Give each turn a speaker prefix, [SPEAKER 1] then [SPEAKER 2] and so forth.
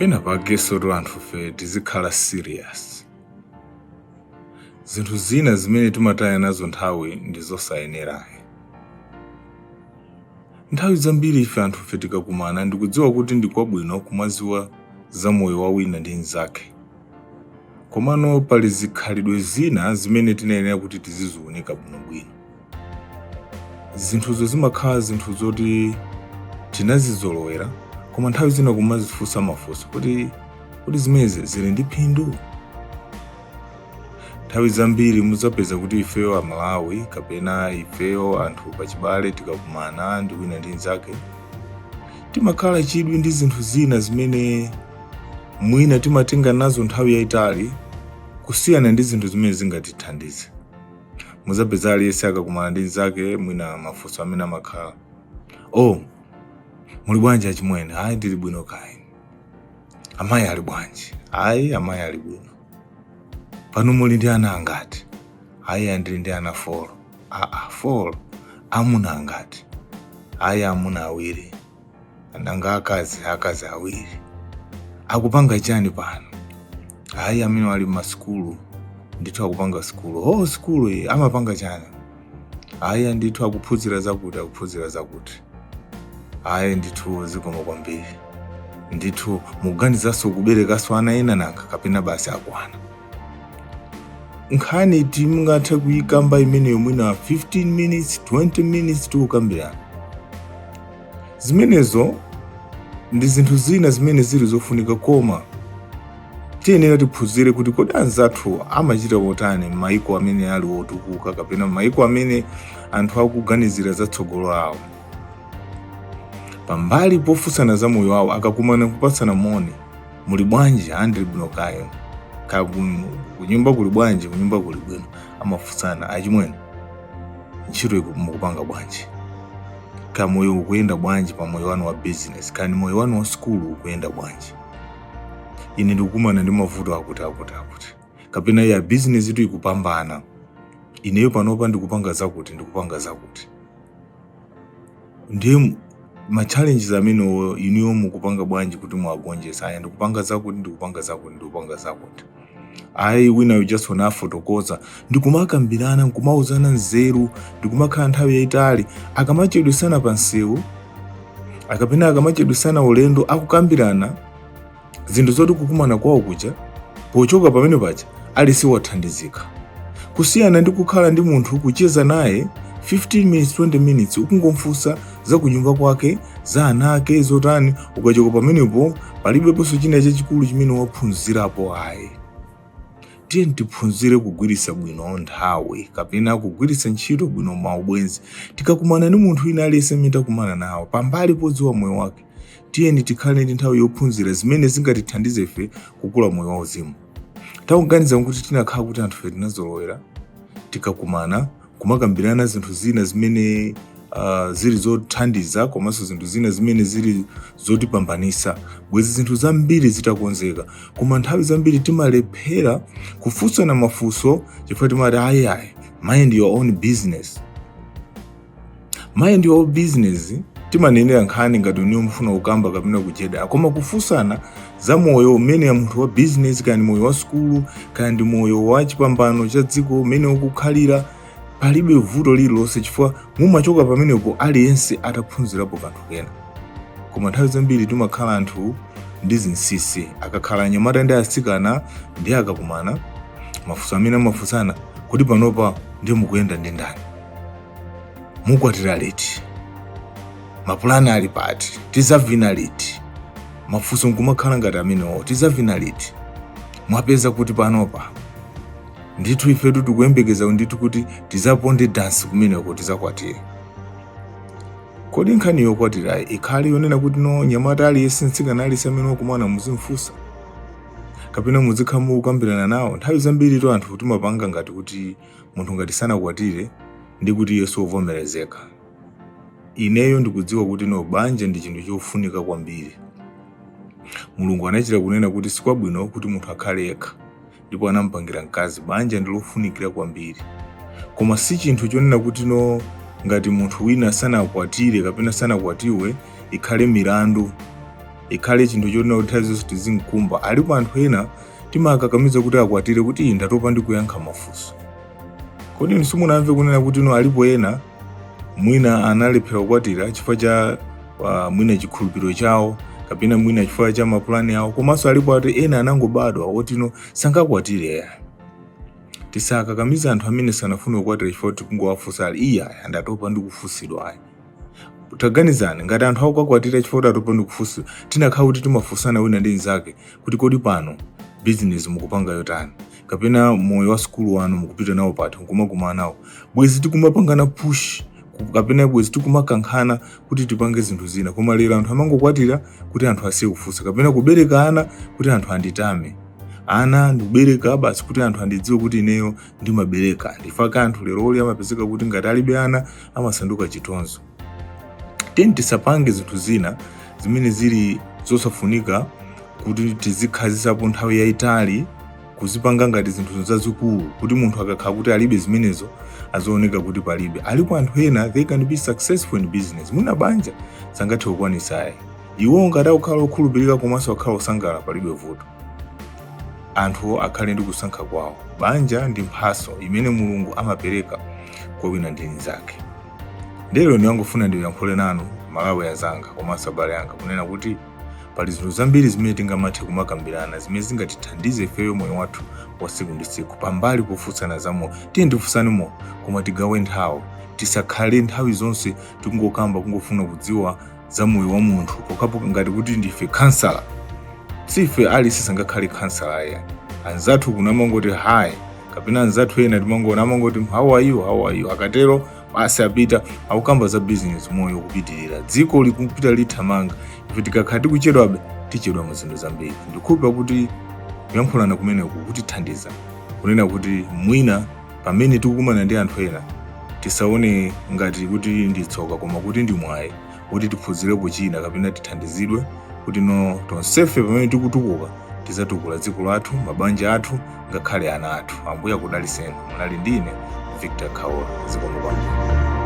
[SPEAKER 1] Pena pakensotu anthufe tizikhala serious. Zinthu zina zimene timataya nazo nthawi ndi zosayenerayi. Nthawi zambiri ife anthufe tikakumana ndikudziwa kuti ndi kwabwino kumadziwa za moyo wa wina ndi mnzake. Komano pali zikhalidwe zina zimene tinayenera kuti tiziziunika bwinobwino. Zinthuzo zimakhala zinthu zoti tinazizolowera koma nthawi zina kumazifunsa mafunso kuti kodi zimenezi zili ndi phindu? Nthawi zambiri mudzapeza kuti ifeyo Amalawi kapena ifeyo anthu pachibale tikakumana ndi wina ndi mnzake timakhala chidwi ndi zinthu zina zimene mwina timatenga nazo nthawi yayitali kusiyana ndi zinthu zimene zingatithandize. Mudzapeza aliyense akakumana ndi mnzake mwina mafunso amene amakhala oh muli bwanji achimwene? Ayi ndili bwino kaya. Amayi ali bwanji? Ayi amayi ali bwino. Pano muli ndi ana angati? Ayi ndili ndi ana 4. Aa 4. Amuna angati? Ayi amuna awiri. Nanga akazi? Akazi awiri. Akupanga chani pano? Ayi amene ali mmasukulu ndithu akupanga sukulu. Oh sukulu iyi amapanga chani? Ayi ndithu akuphunzira zakuti akuphunzira zakuti. Ayi ndithu zikomo kwambiri. Ndithu mukuganizanso kuberekanso ana ena nanga kapena basi akwana? Nkhani tingathe kuyikamba imeneyo mwina 15 minutes 20 minutes tikukambirana. Zimenezo ndi zinthu zina zimene zili zofunika koma tiyenera tiphunzire kuti kodi anzathu amachita motani m'mayiko amene ali otukuka kapena m'mayiko amene anthu akuganizira za tsogolo lawo. Pambali pofunsana za moyo wawo akakumana kupatsana moni, muli bwanji? Ah, ndili bwino kaya. Kaya kunyumba kuli bwanji? Kunyumba kuli bwino. Amafunsana achimwene, ntchito mukupanga bwanji? Kaya moyo ukuyenda bwanji pa moyo wanu wa business? Kaya moyo wanu wa sukulu ukuyenda bwanji? Ine ndikukumana ndi mavuto akuti akuti akuti. Kapena ya business itu ikupambana. Ineyo panopa ndikupanga zakuti ndikupanga zakuti. Ndiye ma challenges amenewo inuyo mukupanga bwanji kuti muwagonjetse? Aya ndikupanga zakuti ndikupanga zakuti ndikupanga zakuti. Ayi wina ujaso nafotokoza ndikumakambirana nkumauzana nzeru ndikumakhala nthawi yayitali akamachedwesana pa msewu akapena akamachedwesana ulendo akukambirana zinthu zoti kukumana kwawo kuja pochoka pamene paja aliyense wathandizika kusiyana ndi kukhala ndi munthu kucheza naye 15 minutes 20 minutes ukungomfunsa za kunyumba kwake za ana ake zotani ukachoka pamenepo palibeponso china chachikulu chimene waphunzirapo ayi. Tiye tiphunzire kugwiritsa bwino nthawi kapena kugwiritsa ntchito bwino maubwenzi. Tikakumana ndi munthu wina aliyense amene takumana nawo pambali podziwa moyo wake, tiyeni tikhale ndi nthawi yophunzira zimene zingatithandize ife kukula moyo wauzimu. Takuganiza kuti tinakhala kuti anthufe tinazolowera tikakumana kumakambirana zinthu zina zimene zili zothandiza komanso zinthu zina zimene zili zotipambanisa bwezi zinthu zambiri zitakonzeka koma nthawi zambiri timalephera kufunsana mafunso chifukwa timati ayi ayi mind your own business. Mind your own business timanenera nkhani ngati inuyo mufuna kukamba kapena kujeda koma kufunsana za moyo umene ya munthu wa business kaya ndi moyo wa sukulu kaya ndi moyo wa chipambano cha dziko umene ukukhalira palibe vuto lililonse chifukwa mumachoka pamenepo aliyense ataphunzirapo kanthu kena. Koma nthawi zambiri timakhala anthu ndi zinsinsi akakhala anyamata ndi atsikana ndi akakumana mafunso amene amafunsana kuti panopa ndiye mukuyenda ndi ndani, mukwatira liti, mapulani ali pati, tizavina liti? Mafunso nkumakhala ngati amenewo, tizavina liti? Mwapeza kuti panopa ndithu ifetu tikuyembekeza ndithu kuti tizaponde dansi kumeneko tizakwatire. Kodi nkhani yokwatirayi ikhale yonena kuti no nyamata aliyense mtsikana aliyense amene wakumana muzimfunsa kapena muzikhala mukukambirana nawo? Nthawi zambiri to anthu timapanga ngati kuti munthu ngati sanakwatire ndi kuti iye wovomerezeka. Ineyo ndikudziwa kuti no banja ndi chinthu chofunika kwambiri. Mulungu anachita kunena kuti sikwabwino kuti munthu akhale yekha ndipo anampangira mkazi. Banja ndi lofunikira kwambiri, koma si chinthu chonena kuti no ngati munthu wina sanakwatire kapena sanakwatiwe ikhale milandu Ikhale chinthu chonena kuti nthawi zonse tizimkumba. Alipo anthu ena timakakamiza kuti akwatire kuti, "Ii, ndatopa ndi kuyankha mafunso." Kodi inu simunamve kunena kuti no, alipo ena mwina analephera kukwatira chifukwa cha mwina chikhulupiriro chawo kapena mwina chifukwa cha mapulani awo? Komanso alipo ati ena anangobadwa woti no, sangakwatire ya. Tisakakamize anthu amene sanafune kukwatira chifukwa kuti kungowafunsa ali, "Iya, ndatopa ndi kufunsidwa," ayi. Taganizani, ngati anthu akukakwatira chifukwa kuti atopa ndi kufunsidwa, tinakhala kuti timafunsana wina ndi mnzake kuti, "Kodi pano bizinesi mukupanga yotani?" kapena, "Moyo wa sukulu wanu mukupita nawo pati?" Nkumakumana nawo, bwezi tikumapangana push kapena bwezi tikumakankhana kuti tipange zinthu zina. Koma lero anthu amangokwatira kuti anthu asiye kufunsa, kapena kubereka ana kuti anthu anditame. Ana ndikubereka basi kuti anthu andidziwe kuti ineyo ndimabereka. Ndifaka anthu leroli amapezeka kuti ngati alibe ana amasanduka chitonzo. Tiyeni tisapange zinthu zina zimene zili zosafunika kuti tizikhazisapo nthawi yayitali, kuzipanga ngati zinthu zazikulu, kuti munthu akakhala kuti alibe zimenezo azioneka kuti palibe. Alipo anthu ena, they can be successful in business, mwina banja sangathe kukwanisa ayi. Iwo ngati akukhala okhulupirika komanso akhala osangalala, palibe vuto. Anthu akhale ndi kusankha kwawo. Banja ndi mphaso imene Mulungu amapereka kwa wina ndi mnzake. Ndero ndiyangofuna ndiyankhule nanu Malawi azanga komanso abale anga, kunena kuti pali zinthu zambiri zimene tingamathe kumakambirana zimene zingatithandize ifeyo moyo wathu wa tsiku ndi tsiku, pambali pofunsana za moyo. Tiye tifunsane moyo, koma tigawe nthawi. Tisakhale nthawi zonse tikungokamba, kungofuna kudziwa za moyo wa munthu pokhapo ngati kuti ndife khansala. Sife aliyense sangakhale khansala aya. Anzathu kunamangoti hi, kapena anzathu ena timangona amangoti, "How are you? How are you?" Akatero basi, apita akukamba za business. Moyo kupitirira, dziko likupita lithamanga. Ife tikakhala tikuchedwabe, tichedwa mu zinthu zambiri. Ndikhulupira kuti kuyankhulana kumeneku kutithandiza kunena kuti mwina pamene tikukumana ndi anthu ena, tisaone ngati kuti ndi tsoka, koma kuti ndi mwayi kuti tiphunzirepo china kapena tithandizidwe kuti no, tonsefe pamene tikutukuka tizatukula dziko lathu, mabanja athu, ngakhale ana athu. Ambuye akudaliseni. Munali ndine Victor Khaula. Zikomo kwambiri.